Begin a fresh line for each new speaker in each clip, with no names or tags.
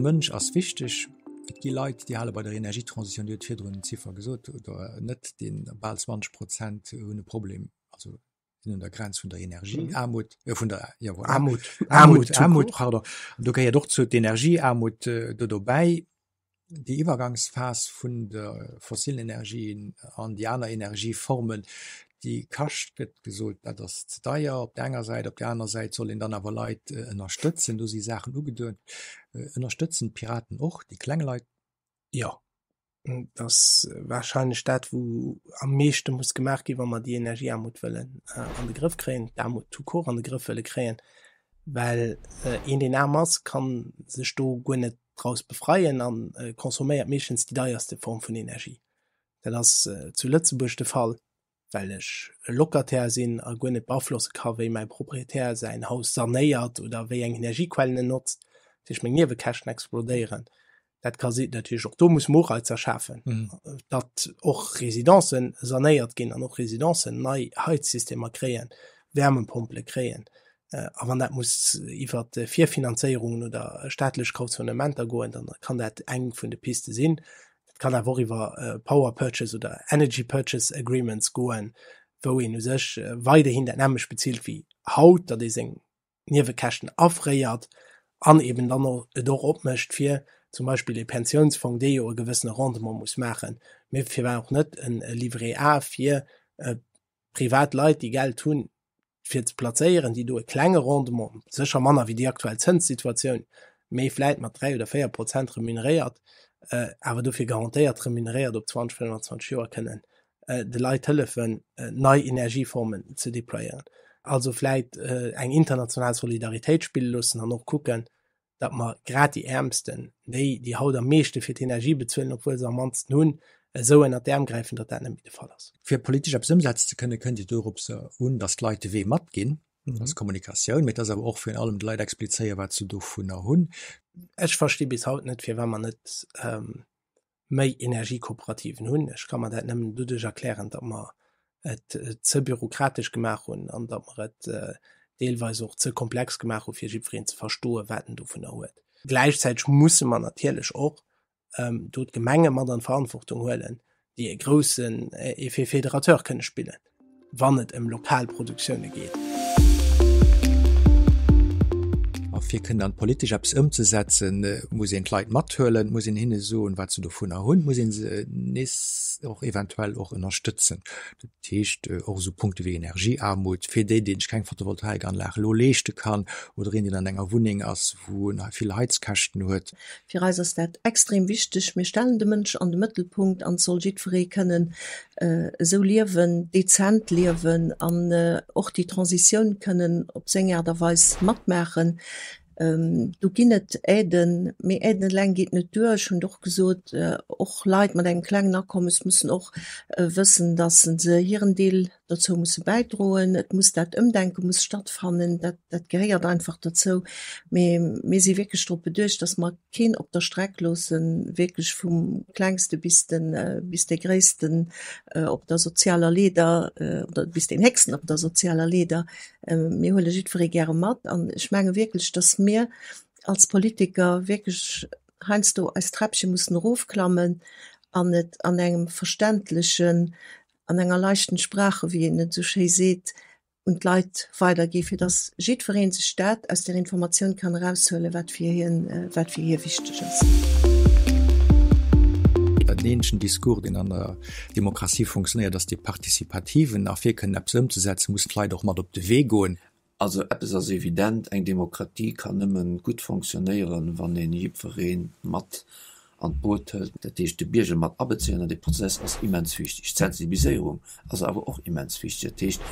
De Mënsch ass wichteg. Et gi Leit, déi hale bei der Energietransitioun, Dir hutt virdrun en Ziffer gesot, oder net, deen bal 20 Prozent hunn e Problem, also sinn un der Grenz vun der Energieaarmut, äh, vun der ja, voilà.
Aarmut.
Aarmut, Aarmut, pardon. An do gehéiert och zu d'Energieaarmut äh, do dobäi. Déi Iwwergangsphas vun de fossilen Energien an déi aner Energieformen, déi kascht, gëtt gesot, dat ass ze deier op der enger Säit, op der aner Säit soll een dann awer Leit äh, ënnerstëtzen. Do si Saachen ugeduet. Äh, ënnerstëtzen d'Piraten och déi kleng Leit?
Jo. Dat ass warscheinlech dat, wou am meeschte muss gemaach ginn, wa mer déi Energieaarmut wëllen an de Grëff kréien, d'Aarmut tout court an de Grëff wëlle kréien, well een, deen aarm ass, ka sech do guer net draus befreien a consomméiert meeschtens déi deierste Form vun Energie. Dat ass zu Lëtzebuerg de Fall. well ech e Locataire sinn a guer net beaflosse ka wéi mäi Proprietär säin Haus sanéiert oder wéi eng Energiequellen en notzt, dat heescht meng Niewekäschten explodéieren. Dat ka si natierlech och do muss mer Ureizer schafen, datt och Residencen sanéiert ginn an och Residencen nei Heizsystemer kréien, Wärmepompele kréien. A wann dat muss iwwer Virfinanzéierungen oder staatlech Kautionnementer goen, dann kann dat eng vun de Piste sinn. Dat kann awer och iwwer Power Purchase oder Energy Purchase Agreements goen, wou een u sech weiderhin dat nämmlecht bezilt wéi haut, datt ee seng Niewekäschten afréiert an eben dann och et och opmécht fir zum Beispill ee Pensiounsfong, dee jo e gewëssene Rendement muss maachen, mee firwat och net e Livret A fir privat Leit, déi Geld hunn, fir ze plazéieren, déi do e klenge Rendement, sécher manner wéi déi aktuell Zënssituatioun, mee vläit mat 3 oder 4 Prozent remuneréiert, awer dofir garantéiert remuneréiert op 20, 25 Joer kënnen de Leit hëllefen, nei Energieformen ze deployéieren. Also vläit eng international Solidaritéit spille loossen an och kucken, datt mer grad déi Äermsten, déi, déi haut am meeschte fir d'Energie bezuelen, obwuel se am mannsten hunn, esou ënnert d'Äerm gräifen, datt dat net méi de Fall ass.
Fir politesch eppes ëmsetzen ze kënnen, kënnt et dorops un, datt d'Leit de Wee matginn. Dat ass Kommunikatioun, mee et ass awer och virun allem de Leit explizéieren, wat se dovunner hunn.
Ech versti bis haut net, firwat mer net méi Energiekooperativen hunn. Ech ka mer dat nëmmen doduerch erklären, datt mer et ze bürokratesch gemaach hunn an datt mer et deelweis och ze komplex gemaach hu fir jiddwereen ze verstoen, wat en dovunner huet. Gläichzäiteg musse mer natierlech och do d'Gemenge mat an d'Verantwortung huelen, déi e groussen Effet fédérateur kënne spillen, wann et ëm lokal Produktioune geet.
A fir kënnen dann politesch eppes ëmzesetzen, muss een d'Leit mathuelen, muss een hinne soen, wat se dovunner hunn, muss ee se nees och eventuell och ënnerstëtzen. Dat heescht och esou Punkte wéi Energieaarmut, fir déi, deen sech keng Photovoltaikanlag elo leeschte kann oder een, deen an enger Wunneng ass, wou en vill Heizkäschten huet.
Fir eis ass dat extrem wichteg. Mir stellen de Mënsch an de Mëttelpunkt an et soll jiddweree kënnen esou liewen, dezent liewen an och déi Transitioun kënnen op seng Aart a Weis matmaachen. Do ginn et Aiden, mee Aiden eleng geet net duer. Ech hunn et och gesot, och Leit mat engem klengen Akommes mussen och wëssen, datt se hiren Deel dozou musse bäidroen. Et muss dat Ëmdenke muss stattfannen, dat, dat gehéiert einfach dozou. Mee mir si wierklech drop beduecht, datt mer keen op der Streck loossen, wierklech vum Klengste bis de, bis dee Gréissten op der sozialer Leeder oder bis deen Héchsten op der sozialer Leeder. Mir huele jiddweree gäre mat an ech menge wierklech, datt mir als Politiker wierklech heiansdo eis Träppche mussen erofklammen an et an engem verständlechen, an enger leichten Sprache, wéi een et esou schéi seet, un d'Leit weidergi fir datt jiddweree sech dat aus där Informatioun kann eraushuelen, wat fir hien, wat fir hie wichteg ass.
Den eenzegen Discours, deen an der Demokratie funktionéiert, ass dee participativen. A fir kënnen eppes ëmzesetzen, mussen d'Leit och mat op de Wee goen.
Also eppes ass evident, eng Demokratie kann nëmmen gutt fonctionnéieren, wann een jiddweree mat an d'Boot hëlt, dat heescht de Bierger mat abezéien an dee Prozess ass immens wichteg. D'Sensibiliséierung ass awer och immens wichteg. Dat heescht,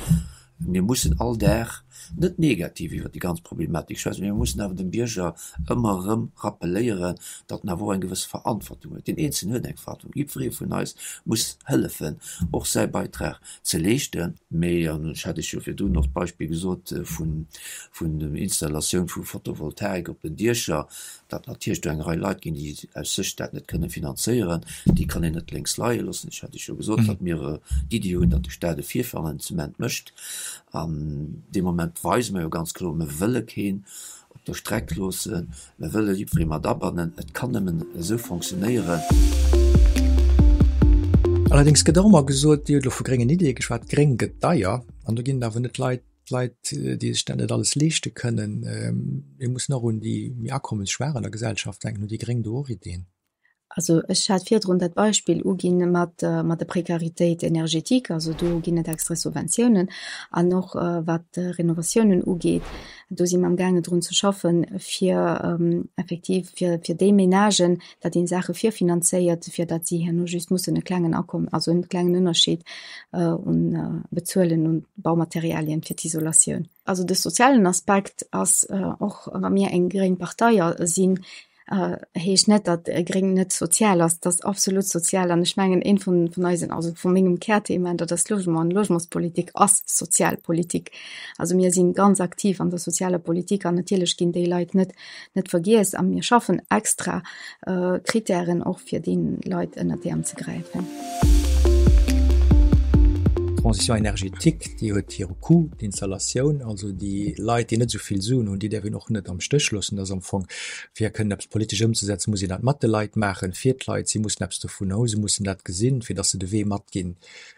mir mussen all Dag net negativ iwwert déi ganz Problematik schwätzen, mee mir mussen awer dem Bierger ëmmer erëm rappeléieren, datt en awer och eng gewëss Verantwortung huet. Deen Eenzelen huet eng Verantwortung, jiddweree vun eis muss hëllefen, och säi Beitrag ze leeschten. Mee, an ech hat Iech jo virdrun och d'Beispill gesot vun vun der Installatioun vu Photovoltaik op den Diecher, datt natierlech do eng Rei Leit ginn, déi aus sech dat net kënne finanzéieren, déi kann een net lénks leie loossen. Ech hat Iech jo gesot, datt mir d'Iddi hunn, datt de Staat e Virfinanzement mécht. An dee Moment weise mer jo ganz kloer, mir wëlle keen. op der Streck loossen, mir wëlle jiddweree mat abannen. Et kann nëmmen esou fonctionnéieren.
Allerdéngs gëtt och ëmmer gesot, Dir hutt elo vu gréngen Ideeë geschwat, gréng gëtt deier. An do ginn et awer net Leit, Leit, déi sech dat net alles leeschte kënnen. Mir mussen och un déi méi Akommesschwaach an der Gesellschaft denken. Hunn déi Gréng do och Ideeën?
Also ech hat virdrun dat Beispill uginn mat mat der Précarité énergétique, also do ginn et extra Subventiounen. An och wat d'Renovatiounen ugeet, do si mer amgaangen drun ze schaffen, fir effektiv fir fir déi Ménagen, datt een Saache virfinanzéiert, fir datt si herno just mussen e klengen Akomm, also en klengen Ënnerscheed un bezuelen un Baumaterialien fir d'Isolatioun. Also de sozialen Aspekt ass och, wa mir eng gréng Partei sinn, heescht net, datt gréng net sozial ass. Dat ass absolut sozial an ech mengen eent vun vun eisen, also vu mengem Kärthema, dat ass Logement an Logementspolitik ass Sozialpolitik. Also mir sinn ganz aktiv an der sozialer Politik an natierlech ginn déi Leit net net vergiess a mir schaffen extra Kritären och fir déi Leit ënnert d'Äerm ze gräifen.
D'Transition énergétique, déi huet hire Coût, d'Installatioun, also déi Leit, déi net esou vill Suen hunn, déi däerf een och net am Stéch loossen. Dat ass am Fong, fir kënnen eppes politesch ëmzesetzen, muss een dat mat de Leit maachen, fir d'Leit. Si mussen eppes dovun hu, se mussen dat gesinn, fir datt se de Wee matginn.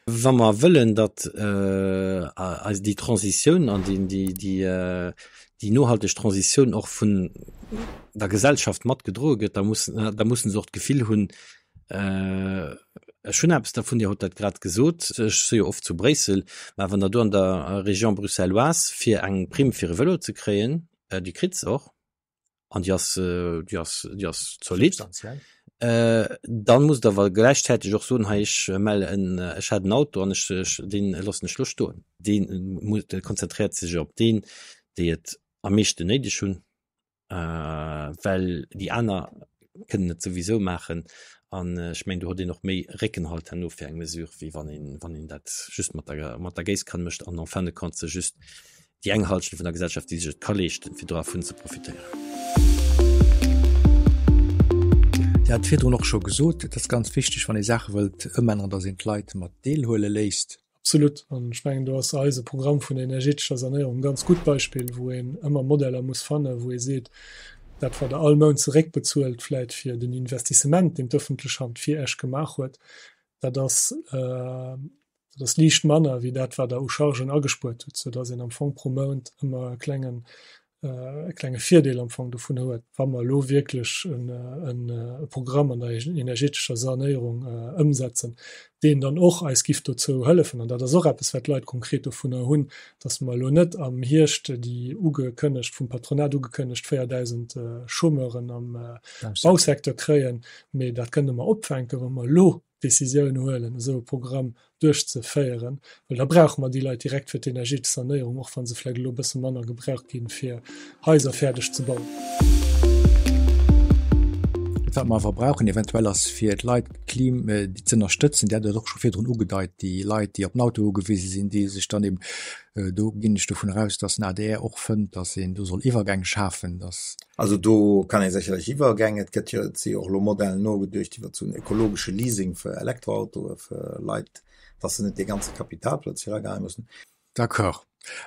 Wa mer wëllen, datt eis déi Transitioun an déi déi nohalteg Transitioun och vun der Gesellschaft matgedroe gëtt, da muss, da mussen se och d'Gefill hunn, ech hunn eppes dervun. Dir hutt dat grad gesot, ech si jo oft zu Bréissel, mä wann Der do an der Région bruxelloise fir eng Primm fir e Vélo ze kréien, déi kritt se och an déi ass, déi ass, déi ass zolidd, dann musst Der awer gläichzäiteg och soen, hei ech mellen, ech hat en Auto an ech, ech, dee loossen ech elo stoen. Dee konzentréiert sech op deen, déi et am meeschten néideg hunn. Well déi aner kënnen et souwisou maachen. An ech mengen, do huet een och méi Réckenhalt herno fir eng Mesure, wéi wann een, wann een dat just mat der, mat der Géisskan mécht an en fin de compte se just déi eng Halschent vun der Gesellschaft, déi sech et ka leeschten, fir dovun ze profitéieren.
Dir hat virdrun och scho gesot, et ass ganz wichteg, wann ee Saache wëllt ëmänneren, datt een d'Leit mat deelhuele léisst.
Absolut. An ech mengen, do ass eise Programm vun der energetescher Sanéierung e ganz gutt Beispill, wou een ëmmer Modeller muss fannen, wou ee seet, dat wat Der all Mount zeréckbezuelt vläit fir den Investissement, deen d'ëffentlech Hand fir Iech gemaach huet, dat ass, dat ass liicht manner wéi dat, wat Der u Chargen agespuert hutt, soudass een am Fong pro Mount ëmmer e klengen e klenge Virdeel am Fong dovun huet, wa mer elo wierklech e Programm an der energetescher Sanéierung ëmsetzen, deen dann och eis giff dozou hëllefen, an dat ass och eppes, wat d'Leit konkret dovunner hunn, datt mer elo net am Hierscht déi ugekënnegt, vum Patronat ugekënnegt 4.000 Chômeuren am Bausecteur kréien, mee dat kënne mer opfänken, wa mer elo Décisioun huelen, esou e Programm duerchzeféieren, well da brauche mer déi Leit direkt fir d'Energiesanéierung, och wa se vläicht elo e bësse manner gebraucht ginn, fir Haiser fäerdeg ze bauen.
Wat mer awer brauchen eventuell ass, fir d'Leit d'Klim ze ënnerstëtzen, Dir hat et och scho virdrun ugedeit, déi Leit, déi op den Auto ugewise sinn, déi sech dann eben, do ginn ech dovun eraus, dass den adr och fënnt, dass een do soll Iwwergäng schafen, dass.
Also do kann ee sécherlech Iwwergäng, et gëtt jo, et si jo och elo Modellen nogeduecht iwwer esou en ökologesche Leasing fir Elektroautoe fir Leit, dass se net dee ganze Kapital plötzlech erageheie mussen.
D'accord.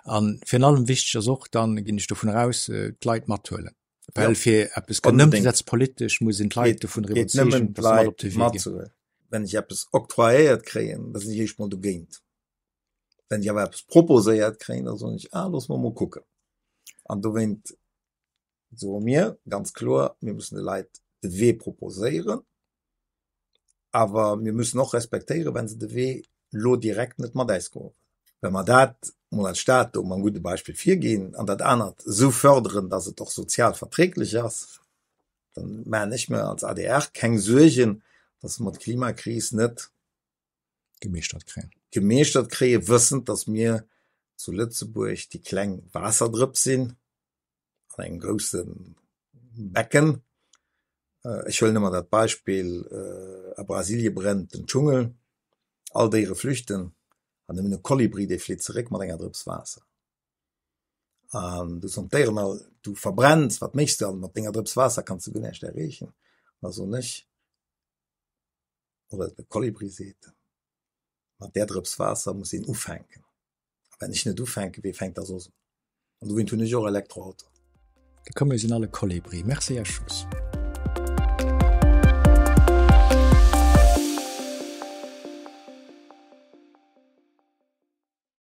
A virun allem wichteg ass och dann, ginn ech dovun eraus, d'Leit mathuelen. Well fir eppes kënnen ëmzesetzen politesch, muss een d'Leit dovun iwwerzeegen, dass se mat op de Wee ginn.
Wenn ech eppes octroyéiert kréien, da sinn ech éischt mol dogéint. Wenn ech awer eppes proposéiert kréien, da soen ech, ah, loosse mer mol kucken. An dowéint soe mir ganz kloer, mir mussen de Leit de Wee proposéieren, awer mir mussen och respektéieren, wa se de Wee elo direkt net mat äis goe wëllen. Wa mer dat mol als Staat do mam gudde Beispill virginn an dat anert esou förderen, datt et och sozial verträglech ass, da maachen ech mir als adr keng Suergen, datt mer d'Klimakris net
gemeeschtert kréien.
Gemeeschtert kréien, wëssend, datt mir zu Lëtzebuerg déi kleng Waasserdrëps sinn an engem grousse Becken. Ech huelen ëmmer dat Beispill, a Brasilie brennt den Dschungel, all Déiere flüchten an nëmmen e Kolibri, dee flitt zeréck mat enger Drëps Waasser. An du soen d'Déieren all, du verbrenns, wat méchs du? An mat denger Drëps Waasser kanns du guer näischt erreechen. An da soen ech, oder de Kolibri seet, mat där Drëps Waasser muss een ufänken. A wenn ech net ufänken, wee fänkt da soss un? An dowéint hunn ech och Elektroauto.
De Komm, mir sinn all e Kolibri. Merci, Här Schoos.